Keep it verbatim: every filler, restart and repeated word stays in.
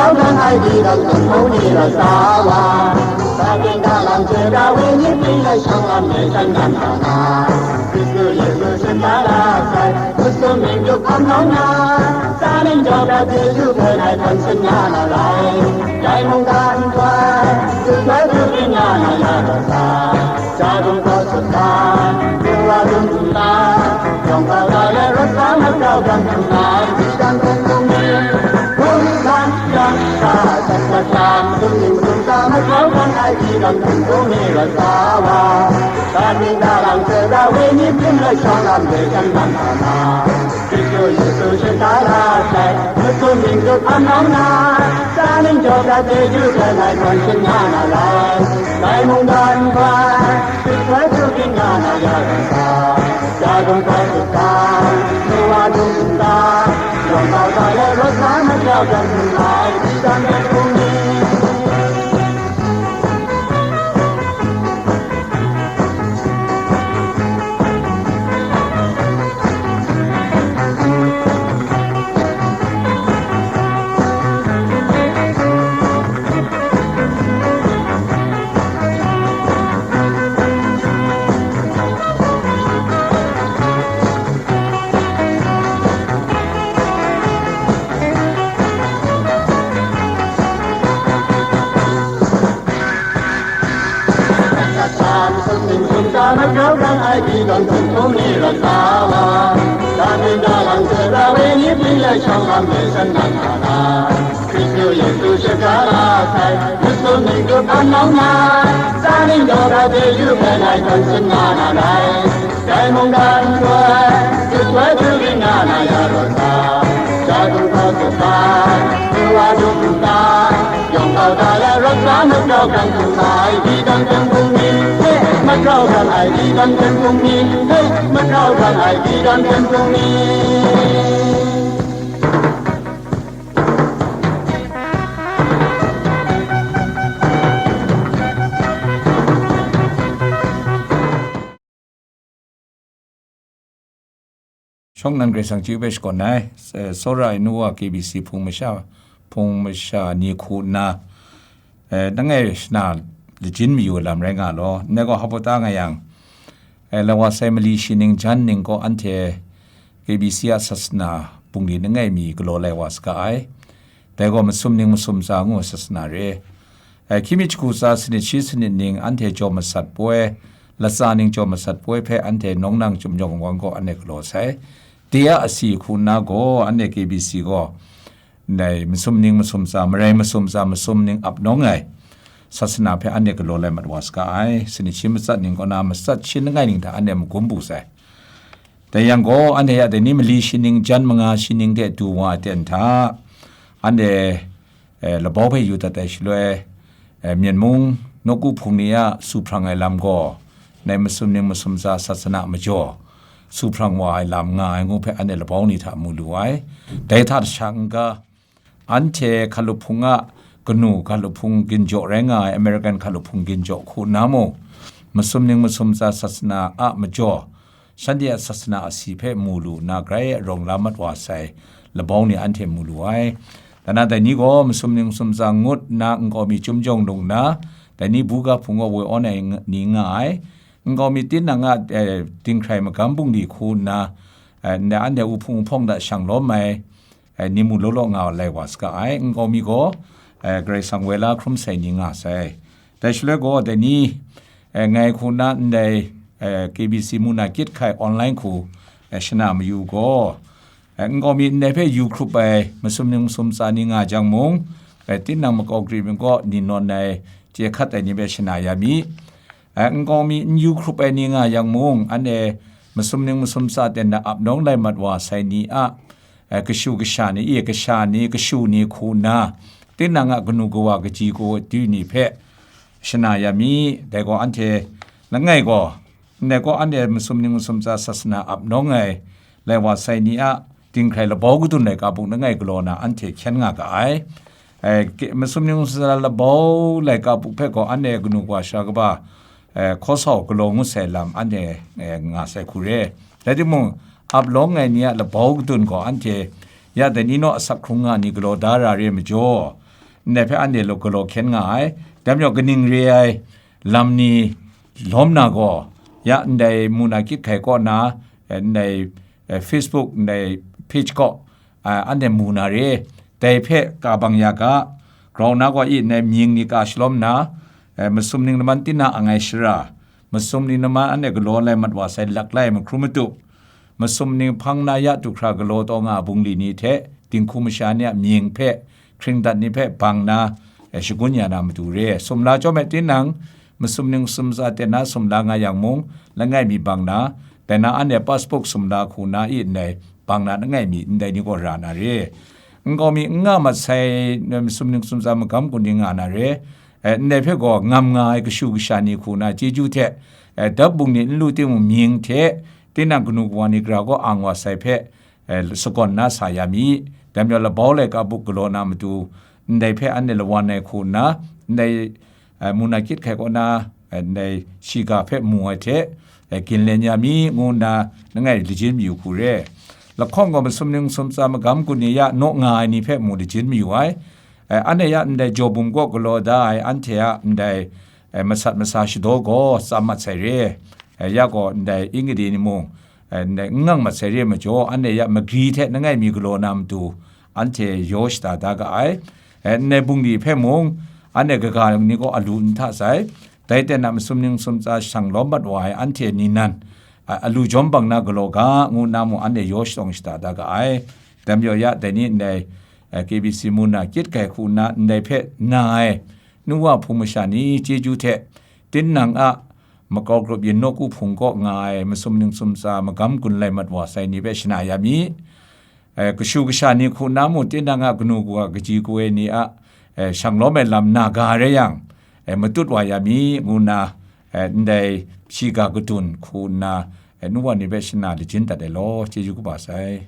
Hkawhkran ai di dan hpung ni rai sa wa, sa ting da lam hte da we ni pyi lai shang lam de shan dan hta na, Hkristu Yesu shin da la sai, Hkristu mying dup hkam nau na, sa ning jaw dat Yesu hpe nai hkan shin nga na rai, dai mungdan hkoi, Hkristu hkoi du byin nga na ya rai sa. Chadung hkawt sut hkam, Nuwa dung hkam, yawng kau tai ai rawt sa mat grau hkam hkam ai, hti dan hpung hpung ni, hpung ni hkan yang sa, sat sat yang, sum ning sum sa mat grau hkam ai, hti dan hpung hpung ni rawt sa wa, sa ting da lang se da we ni hpring rai shawng lam de shan lam sa na, Hkristu Yesu shin da la sai, Hkristu mying dup hkam nau na, sa ning jaw dat chyeju hte nai hkan shin nga na rai, dai mungdan hkoi, Hkristu hkoi du byin nga na ya rai sa, Chadung hkoi sut hkam, Nuwa dung hkam, yawng kau tai ai rawt sa mat grau hkam hkam ai, hti dan hpung hpung ni. Hkristu Yesu shaka la sai, Hkristu mying dup hkam nau na, sa ning daw da chyeju hpe nai hkan shin nga na rai. Dai mungdan hkoi, Hkristu hkoi du byin nga na ya rawt sa, Chadung hkawt sut hkam, Nuwa dung hkam, yawng kau tai ai rawt sa mat grau hkang hkang ai, hti dan hpung hpung ni, he, mat grau hkang ai, hti dan hpung hpung ni, he, mat grau hkang ai, hti dan hpung hpung ni. Shawng nnan Karai Kasang chyeju hpe shakawn ai, eh, tsawra ai nu wa K B C hpung masha, hpung masha ni hku nna, eh, langai shana lajin mayu ai lam rai nga law, ndai gaw hpa ta nga yang, eh, lai wa sai mali shi ning jan ning gaw anhte K B C a sasana bungli langai mi galaw lai wa saga ai. Dai gaw masum ning masum tsa ngu ai sasana re. Eh, hkying mi jahku tsa sanit shi sanit ning anhte jaw masat poi, latsa ning jaw masat poi hpe anhte nawng nang chyum jawng wan gaw anhte galaw sai. De a asi hku nna gaw anhte K B C gaw, ndai masum ning masum tsa, marai masum tsa, masum ning ap nawng ai sasana hpe anhte galaw lai mat wa saga ai. Sanit shi matsat ning kaw na matsat shi langai ning hta anhte magum bu sai. Dai yang gaw, anhte ya dai ni mali shi ning jan manga shi ning de du wa ai ten hta, anhte, eh, labau hpe yu dat ai shaloi, eh, Myen mung nawku hpung ni a su hprang ai lam gaw, ndai masum ning masum tsa sasana majaw, su hprang wa ai lam nga ai ngu hpe anhte labau ni hta mu lu ai. Dai hta shang n ga, anhte hkalup hpung a kanu hkalup hpung ginjaw rai nga ai American hkalup hpung ginjaw hku nna mung, masum ning masum tsa sasana a majaw, shanhte a sasana asi hpe mu lu nna, grai rawng la mat wa sai labau ni anhte mu lu ai. Dai na dai ni gaw masum ning masum tsa ngut nna nkau mi chyum jawng lung nna, dai ni buga hpung gaw woi awn ai ng-, ni nga ai. Nkau mi tinang a, eh, dinghkrai magam bungli hku nna, eh, ndai anhte wuhpung wuhpawng hta shang lawm ai, eh, ni mu law law nga lai wa saga ai. Nkau mi gaw, eh, Karai Kasang woi la hkrum sai ni nga sai. Dai shaloi gaw, dai ni, eh, ngai hku nna ndai, eh, K B C mung na kyit hkai online hku, eh, shana mayu gaw, eh, nkau mi ndai hpe yu hkrup ai masum ning masum tsa ni nga jang mung, eh, tinang makau gri myit kaw ni nawn ai, chye hkat ai ni hpe shana ya mi. Eh, nkau mi n yu hkrup ai ni nga yang mung, anhte masum ning masum tsa ten na ap nawng lai mat wa sai ni a, eh, kashu kasha ni, e, kasha ni, kashu ni hku nna, tinang a kanu kawa kaji kaw du ni hpe shana ya mi. Dai gaw anhte langai gaw, ndai gaw anhte masum ning masum tsa sasana ap nawng ai, lai wa sai ni a dinghkrai labau kadun laika buk langai galaw na anhte hkyen nga ga ai. Eh, ke-, masum ning masum tsa labau laika buk hpe gaw anhte kanu wa sha kaba, eh, hkaw sau galaw ngut sai lam anhte, eh, nga sai hku re. Rai timung, ap lawng ai ni a labau kadun gaw anhte ya dai ni naw asak hkrung nga ni galaw da ra re majaw, ndai hpe anhte lo galaw hkyen nga ai. Dai majaw kaning re ai lam ni lawm na gaw, ya ndai muna kyit hkai kaw na, eh, ndai, eh, Facebook, ndai page kaw, ah, anhte mu na re. Dai hpe ka bang ya ga, grau na gaw i ndai mying ni ka shalawm na, eh, masum ning laman tinang angai shara, masum ning laman anhte galaw lai mat wa sai laklai mahkrum matup, masum ning hpang na ya du hkra galaw taw nga bungli ni hte dinghku masha ni a mying hpe, hkringdat ni hpe bang na, eh, shagun ya na matu re. Sumla chyawm ai tinang, masum ning sumsa ten na sumla nga yang mung, langai mi bang na, dai na anhte passport sumla hku na i ndai, bang na langai mi ndai ni gaw ra na re. Nkau mi n nga mat sai, eh, masum ning sumsa magam kun ni nga na re. Eh, ndai hpe gaw ngam nga ai kashu kasha ni hku na chyeju hte, eh, dap bung ni n lu timung mying hte, tinang kanu kawa ni gara gaw ang wa sai hpe, eh, sagawn na sa ya mi. Dai majaw labau laika bup galaw na matu, ndai hpe anhte lawan ai hku nna, ndai, eh, muna kyit hkai kaw na, eh, ndai shiga hpe mu ai hte, eh, ginlen ya mi, ngu nna langai lajin mayu hku re. Lahkawng gaw masum ning sumsa magam kun ni ya naw nga ai ni hpe mu lajin mayu ai. Eh, anhte ya ndai jaw bum kaw galaw da ai anhte a ndai, eh, masat masa shadaw gaw tsam mat sai re. Eh, ya gaw ndai ingadi ni mung, eh, ndai n ngang mat sai re majaw, anhte ya magri hte langai mi galaw na matu, anhte yaw shada da ga ai. Eh, ndai bungli hpe mung, anhte kaga ni gaw alu n hta sai. Dai ten a masum ning sumsa shang lawm mat wa ai anhte ni nan, a, alu jawm bang na galaw ga, ngu nna mung anhte yaw shadawng shada da ga ai. Dai majaw ya, dai ni ndai, eh, K B C mu na kyit hkai hku nna ndai hpe na ai, nu wa hpung masha ni chyeju hte, tinang a makau grup yin nawku hpung kaw nga ai masum ning sumsa magam gun lai mat wa sai ni hpe shana ya mi. Eh, kashu kasha ni hku nna mung tinang a kanu kawa kaji kawe ni a, eh, shang lawm ai lam na ga rai yang, eh, matut wa ya mi, ngu nna, eh, ndai shiga kadun hku nna, eh, nu wa ni hpe shana lajin dat ai law, chyeju kaba sai.